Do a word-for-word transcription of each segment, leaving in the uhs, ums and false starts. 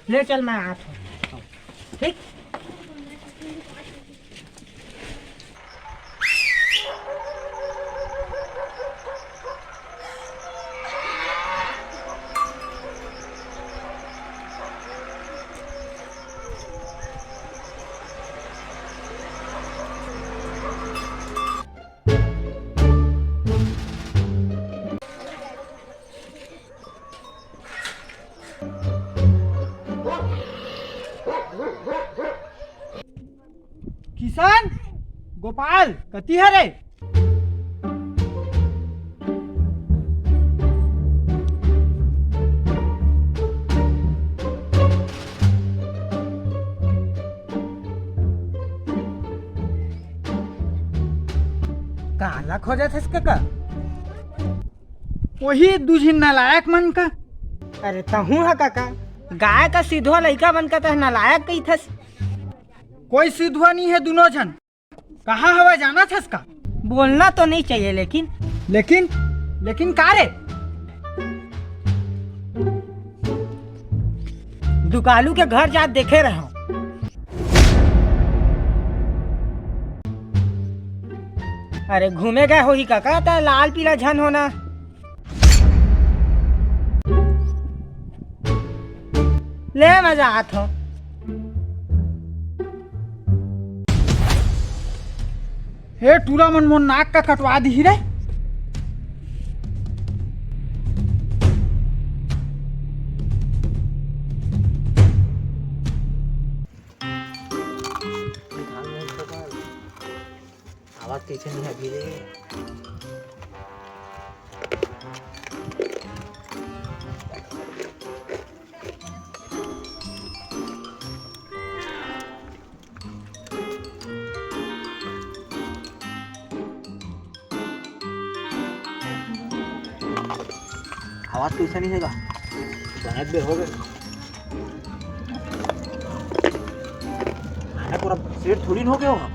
ले चल, मैं आत हूँ। ठीक। किशन, गोपाल, कति हरे? काला खोजत हस कका? वही दू झिन नालायक मन का। अरे तहूँ ह कका, गाय का सिधवा लइका मन का तह नालायक कहिथस। कोई सिधवा नहीं है दुनों झन। कहाँ हवय जानत हस का? बोलना तो नहीं चाहिए लेकिन। लेकिन? लेकिन का रे? दुकालू के घर जात देखे रहे हँव। अरे घूमे गए होही कका, त लाल पीला झन होना। ले मैं जात हँव। हे टूरा मन मोर नाक का कटवा दिही रे। आवाज कइसे नहीं अभी रे? आवाज कइसे नहीं हेगा? बनत बे हो गए। खाना पूरा सेट थोड़ी न हो गया होगा।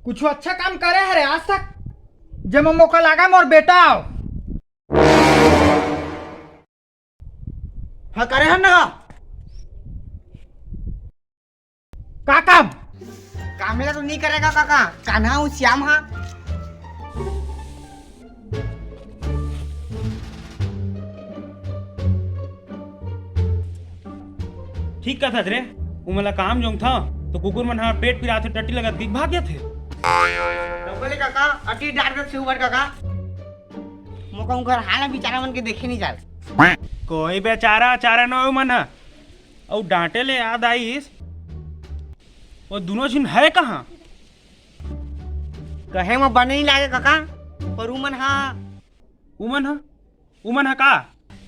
कुछ अच्छा काम करे हरे आज तक, जेमा मोका लागा मोर बेटा आव। हाँ, करे हन ना। का काम? काम ला तो नहीं करेगा काका, कान्हा हूँ श्याम हा। ठीक कथस रे, उमन ला काम जोंगथा तो कुकुर मन ह पेट पिराथे, टट्टी लगत कि भाग जाथे। रघुले काका, अति डांट देथे उमन काका। मोका उंकर हाल बिचारा मन के देखे नहीं जावे। कोई बेचारा, चारा न हो मन ह। अउ डांटे ले याद आइस, वो दुनों झिन है कहाँ? कहे म बने नहीं लागे काका, पर उमन हा। उमन हा? उमन हा का?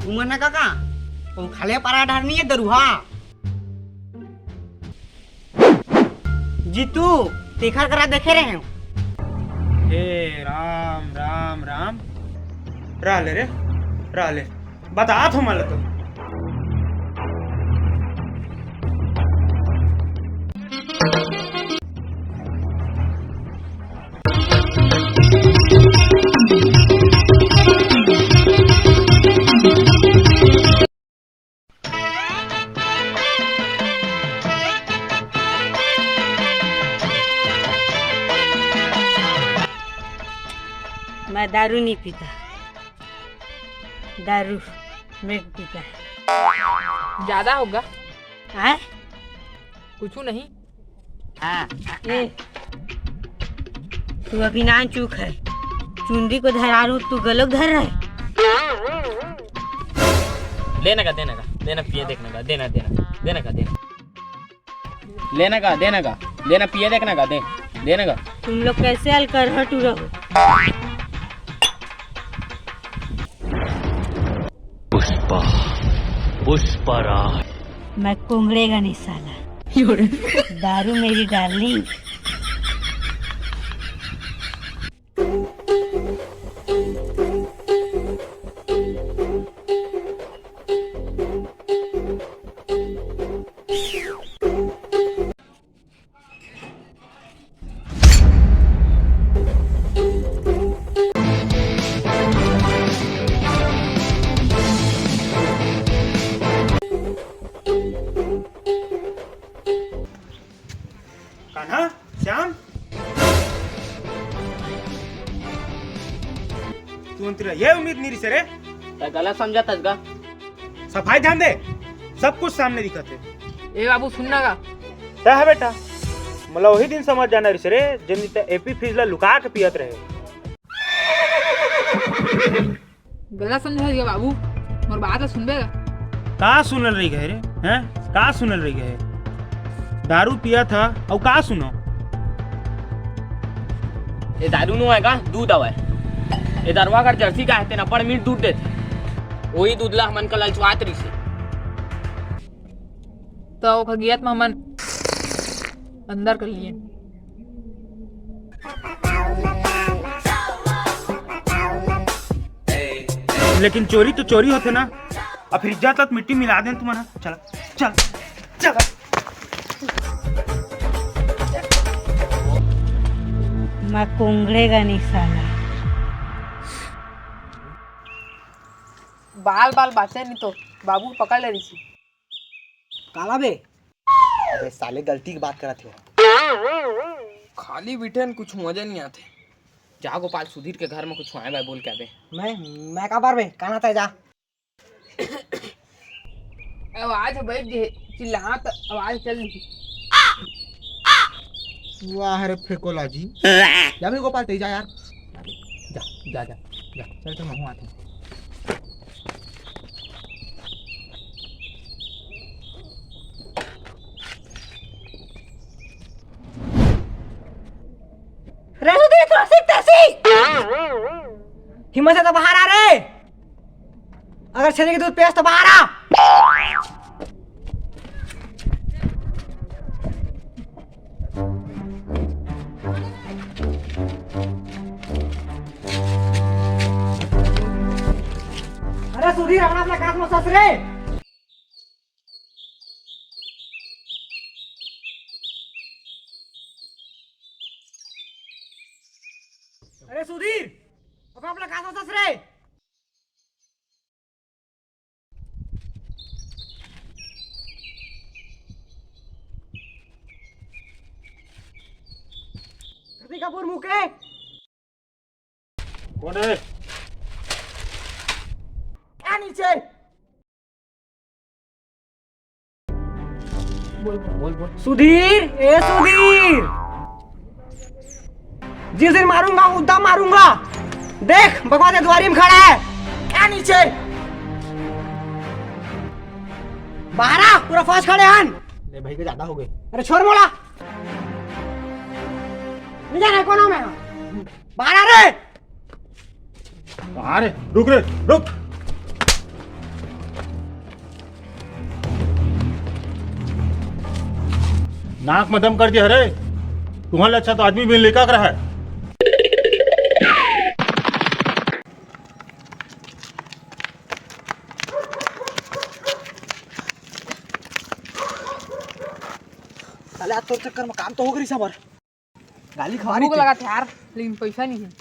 उमन हा काका, वो खाले पारा डहर नहीं है दरुहा। जीतू, तेखर करा देखे रहे हो। हे राम, राम, राम। रह ले रे, रह ले। बतात हो मला तो। मैं दारू नहीं पीता, दारू मैं पीता है। ज्यादा होगा। आय? कुछ नहीं। हाँ। ए, तू अभी नान चूक है, चुंदी को धरा रू, तू गलोक धर रहे। लेना का, देना का, देना पिए देखना का, देना, देना, देना का, देना। लेना का, देना का, देना पिए देखना का, दे। देने का। तुम लोग कैसे अलकरहट रहो? पुष्पा, पुष्पराज। मैं कुंगड़े का नहीं साला। दारू मेरी डार्लिंग। कान्हा, श्याम, तुमन तीर ये उम्मीद नहीं रिहिस रे। तैं गलत समझत हस गा। सफाई ध्यान दे, सब कुछ सामने दिखत हे। ए बाबू, सुन ना गा। तैं ह बेटा, मोला वही दिन समझ जाना रिहिस रे, जेन दिन तैं एपी फिज ला लुका के पियत रहे। गलत समझत हस गा बाबू, मोर बात ला सुनबे गा। का सुनल रहिगे रे? हैं? का सुनल रहिगे? दारू पियत ह, अउ का सुनों? ए दारू नो हे गा, दूध हवय। ए दरुहा कर जर्सी गाय हे, तेन अब्बड़ मीठ दूध देथे। ओही दूध ला हमन कल अलचवात रहिसे। त ओखर गियत म हमन अंदर कर लिए। लेकिन चोरी तो चोरी होथे ना। अब फिर इज्जत ला तो मिट्टी मिला देन तुमन ह। चला, चल, चला। मैं कुंगड़े का नहीं साला। बाल बाल बाचे नहीं तो बाबू पकड़ ले रही। काला बे? अबे साले, गलती के बात करत हे। खाली बिठेन कुछ मजा नहीं आथे। जा गोपाल, सुधीर के घर में कुछ आए बाय बोल के आबे। मैं, मैं का बार बे? काना तय जा। आवाज बैठ गए, चिल्लात आवाज चल रही। वाह रे फेकोला जी। जा बे गोपाल, तय जा यार। जा, जा, जा, जा। चल, चल, मैं हूँ आते हैं। रे सुधीर, तैसी, तैसी। हिम्मत हे तो बाहर आ रे। अगर छेरी के दूध पियस तो बाहर आ। अरे सुधीर, अपना, अपना कास म सस रे। अरे सुधीर, अपना, अपना कास म सस रे। धरती कपूर मुके। कौन है? आ नीचे। बोल, बोल, बोल। सुधीर, ए सुधीर, जिस दिन मारूंगा, उस दिन मारूंगा। देख, भगवान के द्वारी में खड़ा है। आ नीचे। बाहर आ, पूरा फौज खड़े हन। ले भाई, के ज्यादा हो गए। अरे छोड़ मोला। नहीं जाना है, कौन हूँ मैं? बाहर आ रे। अरे, रुक रे, रुक। नाक में दम कर दिया रे। तुम्हारे लिए अच्छा तो आदमी भी लेकर रहा है। साले, आज तोर चक्कर में काम तो हो गई सबर। गाली खवा रही भूख थी। लगा था यार, लेकिन पैसा नहीं है।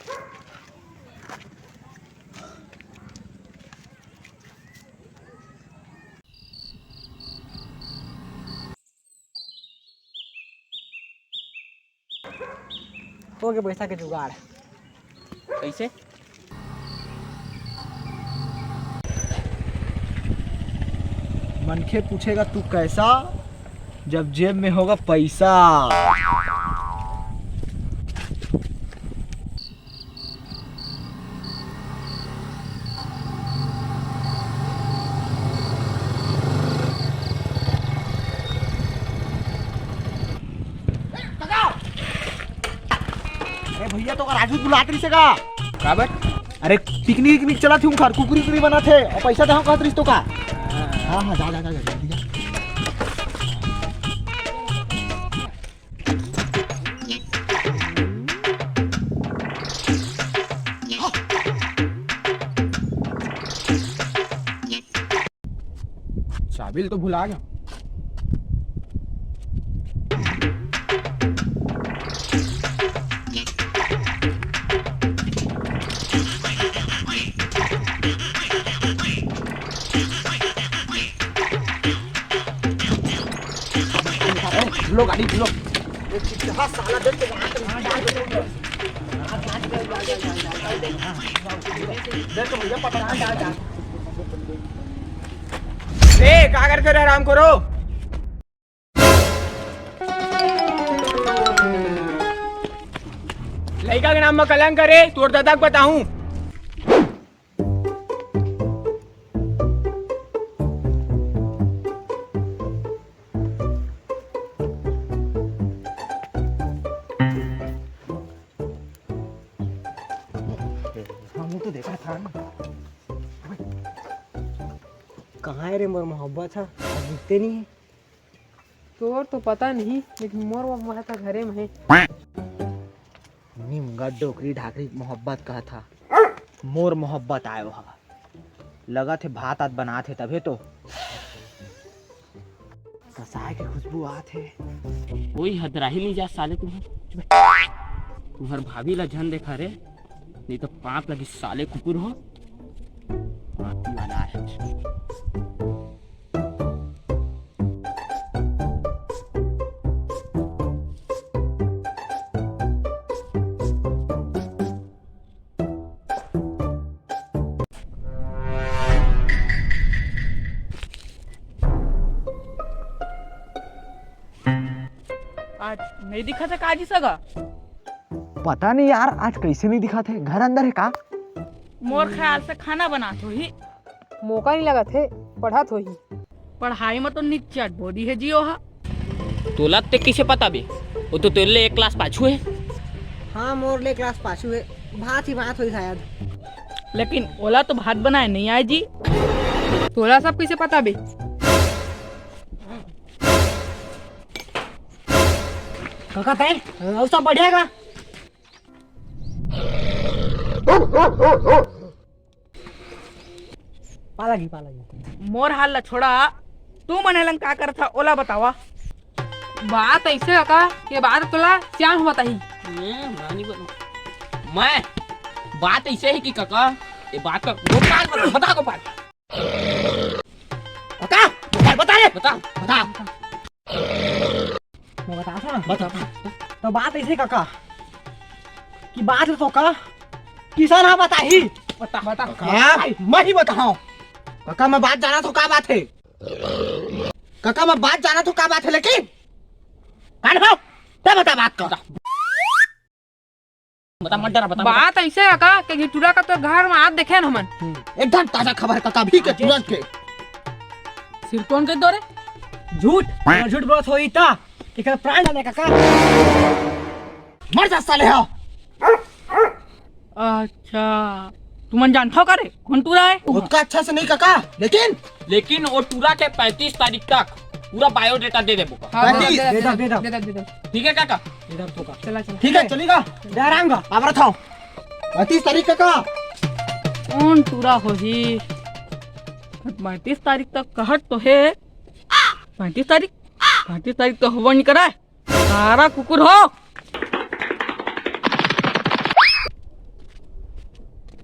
हो गए पैसा के जुगाड़। कैसे? मनखे पूछेगा, "तू कैसा?" जब जेब में होगा पैसा। ये तो राजू बुलात रहिस हे का? काबर? अरे, पिकनिक विकनिक चलत हे, उनकर कुकरी उकरी बनत हे, अउ पैसा देहूं कहत रहिस तो का? हाँ, हाँ, जा, जा, जा, जा, जल्दी जा। चाबी ल तो भुला गया। लो गाड़ी लो। ए, का करते रहे, हराम करो? लइका के नाम म कलंक करे, तोर ददा के बताहूं। हमू तो देखा था ना। कहाँ हे रे मोर मोहब्बत हा? आज दिखते नहीं है। तोर तो पता नहीं, लेकिन मोर मोहब्बत हा घरे में है। निमगा डोकरी ढाकरी मोहब्बत कहा था। मोर मोहब्बत आयो हा। लगत हे भात आत बनात हे तभे तो। कसाय के खुशबू आत हे। कोई हदराही नहीं जा साले तुम्हें। तुम्हर भाभी ला झन देखा रे, नहीं तो पाप लगी साले कुकुर हो। वाला है। आज नहीं दिखा था काजी सगा। पता नहीं यार, आज कैसे नहीं दिखा थे, घर अंदर है का? मोर ख्याल से खाना बनात होही। मौका नहीं लगा थे, पढ़त होही। पढ़ाई में तो निच्चट बोदी है जियो हा। तोला ते किसे पता बे? वो तो तेरे ले एक क्लास पाछू है। हाँ, मोर ले क्लास पाछू है। भात ही भात होई शायद। लेकिन ओला तो भात बनाए नहीं आए जी। तोला सब किसे पता बे? काका तय, अउ सब बढ़िया का? पाला जी, पाला जी। मोर हाल ला छोड़ा, तू मन लंग का करत हा, ओला बतावा। बात ऐसे हे का, के बात तोला श्याम बताही। मैं रानी बनू। मैं बात ऐसे है कि काका, ये बात का गोपाल बता, बता गोपाल। बता, बता, बता रे। बता, बता। मैं बता था। बता, बता। तो बात ऐसे काका, कि बात तो का, किसान हा बताही। बता, बता। काका, मैं ही बताऊं। काका, मैं बात जाना तो का बात है? काका, मैं बात जाना तो का बात है, लेकिन कान हो, तब बता बात का। बता। बता, मत डरा, बता, बता। बात ऐसे हे का कि टूरा का तो घर में आज देखे न हमन। हम्म, एकदम ताजा खबर हे काका, अभी के तुरंत के। सिर कौन कह दो रे? झूठ, अगर झूठ बोलत होई ता, एकर प्राण डाले काका। मर जा साले हा। अच्छा, तुमन जानथव का रे, कौन टूरा है? ओतका अच्छा से नहीं काका, लेकिन लेकिन वो टूरा के पैंतीस तारीख तक पूरा बायोडाटा दे देबो का। हाँ, दे दे, दे दे, दे दे, दे दे। दे दे, दे दे। ठीक है काका? इधर तो का। चला, चला। ठीक है, चलेगा। जय राम का। आबरत हूँ। पैंतीस तारीख काका। कौन टूरा होही? पैंतीस तारीख तक कहत तो है। पैंतीस तारीख? पैंतीस तारीख तो होबो नहीं करे। सारा कुकुर हो।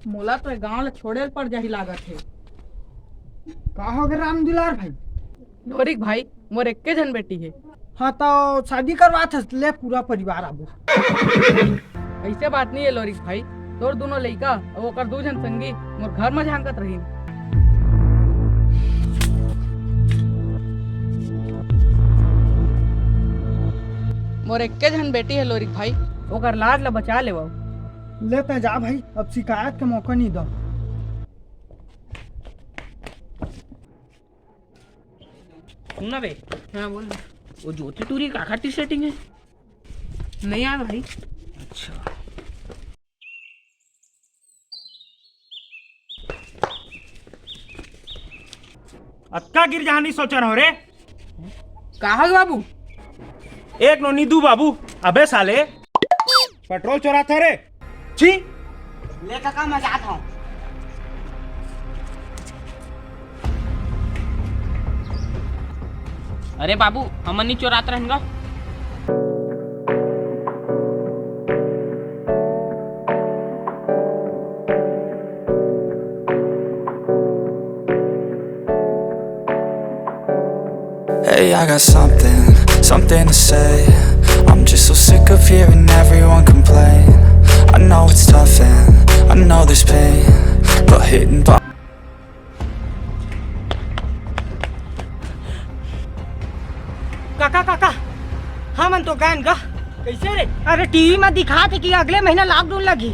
मोला तो गांव ला छोड़े ल पड़ जाही लागत हे। का हो गे राम दुलार भाई? लोरिक भाई, मोर एक्के झन बेटी हे। हाँ, तो शादी करवात हस, ले पूरा परिवार आबो। ऐसे बात नहीं है लोरिक भाई, तोर दोनों लइका अउ ओकर दू झन संगी मोर घर म झांकत रहिन। मोर एक्के झन बेटी है लोरिक भाई, ओकर लाज ला बचा लेवव। ले तैं जा भाई, अब शिकायत के मौका नहीं दो। सुन ना बे। हाँ, बोल ना। वो ज्योति टूरी काखर टी सेटिंग है? नहीं यार भाई। अच्छा। अतका गिर जहानी सोचन हो रे। का हो गे बाबू? एक नोनी दू बाबू। अबे साले, पेट्रोल चोरात हो रे। छी। ले काका, मैं जात हूँ। अरे बाबू, हमन नी चोरात रहन गा। Hey, I got something, something to say. I'm just so sick of hearing everyone complain. I know it's tough and I know there's pain, but hitting bottom. काका, काका, हमन तो गएन गा। कइसे रे? अरे, टीवी म दिखात हे कि अगले महीना लॉकडाउन लगही।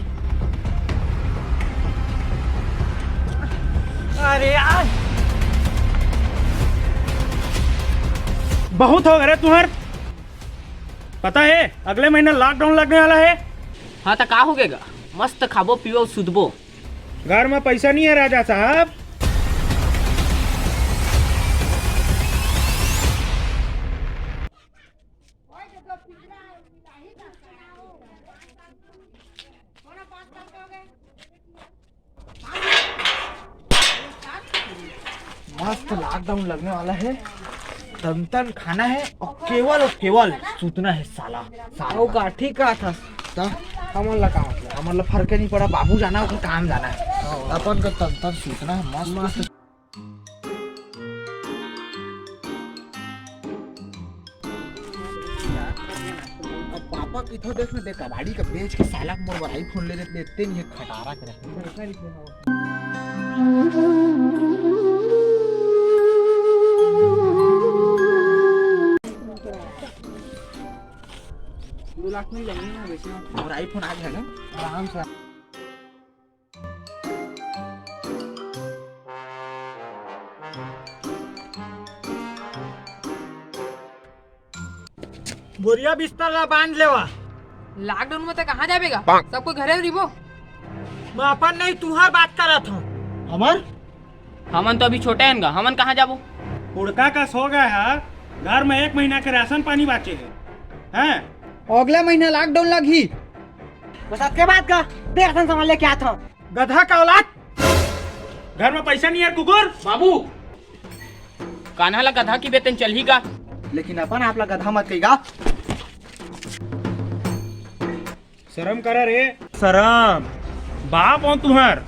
अरे यार, बहुत हो गे रे तुंहर। पता हे, अगले महीना लॉकडाउन लगने वाला हे। हाँ, त का हो गे गा? मस्त खाबो, पीबो, सुतबो। घर में पैसा नहीं है राजा साहब। मस्त लॉकडाउन लगने वाला है, तन तन खाना है और केवल और केवल सूतना है साला, साला। ओ का ठीक कहा था। त हमन ला का मतलब, हमन ला फर्क नहीं पड़ा, बाबू जाना है, ओकर काम जाना है। अपन का तन तन सूतना है, मस्त। अब पापा किथो देख न, देख कबाड़ी का बेच के साला मोर बर iPhone ले देते, इतने नहीं है खटारा के रहते। दो लाख मिल जाएंगे ना वैसे। और iPhone आ गया ना? आराम से। बोरिया बिस्तर ला बांध लेवा। लॉकडाउन में तो कहाँ जाबे गा? सब कोई घरे रहिबो। मैं अपन नहीं, तुहार बात करत हूँ। हमर? हमन तो अभी छोटे हन गा, हमन कहाँ जाबो? उड़का का सो गए है, घर में एक महीना के राशन पानी बाचे है, हैं? अगला महीना लॉकडाउन लगही। बस अतके बात का, देख राशन सामान लेके आत हूँ। गधा का औलाद, घर में पैसा नहीं है कुकुर। बाबू, कान्हा ला गधा की बेतन चलही गा। लेकिन अपन आप ला गधा मत कही गा। शरम करा रे, शरम। बाप हो तुहर,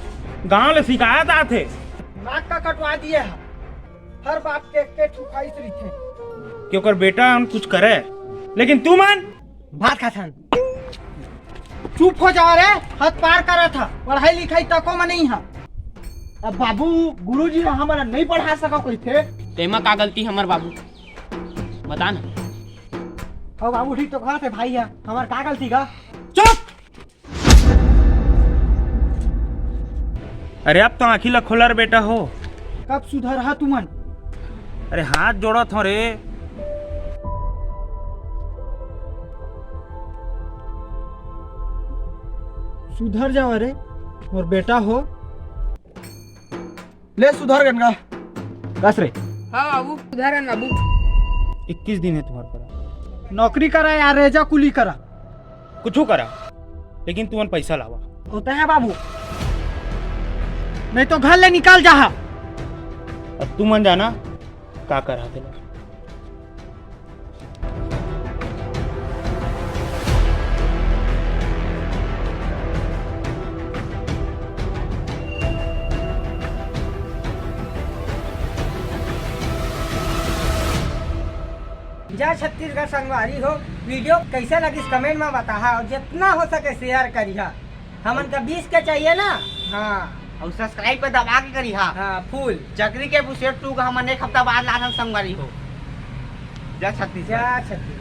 गांव ले शिकायत आथे। नाक का कटवा दिए है। हर बाप के एक ठू ख्वाहिश रहिथे। कि ओकर बेटा हम कुछ करे, लेकिन तू मन भात खाथन। चुप हो जाओ रे, हद पार करा था, पढ़ाई लिखाई तको में नहीं है। अब बाबू गुरुजी ह हमन नहीं पढ़ा सका कोई थे। तेमा का गलती हमर बाबू? बता ना। हो बाबू, ठीक तो कहा थे भाई है, हमर का गलती का? चुप! अरे अब तो आँखी ला खोला रे बेटा हो। कब सुधरहा तुमन? अरे हाथ जोड़त हो रे। सुधर जावा रे, मोर बेटा हो। ले सुधर गन गा। कस रे। हाँ बाबू, सुधर गन बाबू। इक्कीस दिन है तुम्हारे पर। नौकरी करा या रेजा कुली करा। कुछू करा, लेकिन तुमन पैसा लावा। होता है बाबू, नहीं तो घर ले निकल जाहा। अब तुमन जाना का करा तेला। जय छत्तीसगढ़ संगवारी हो, वीडियो कैसे लगिस कमेंट में बताहा और जितना हो सके शेयर करिहा। हमन का बीस के चाहिए ना। हाँ। और सब्सक्राइब पे दबा के करिहा। हाँ, फुल। चकरी के बुसेट टू का हमन एक हफ्ता बाद लाथन संगवारी हो। जय छत्तीसगढ़। जय छत्तीसगढ़।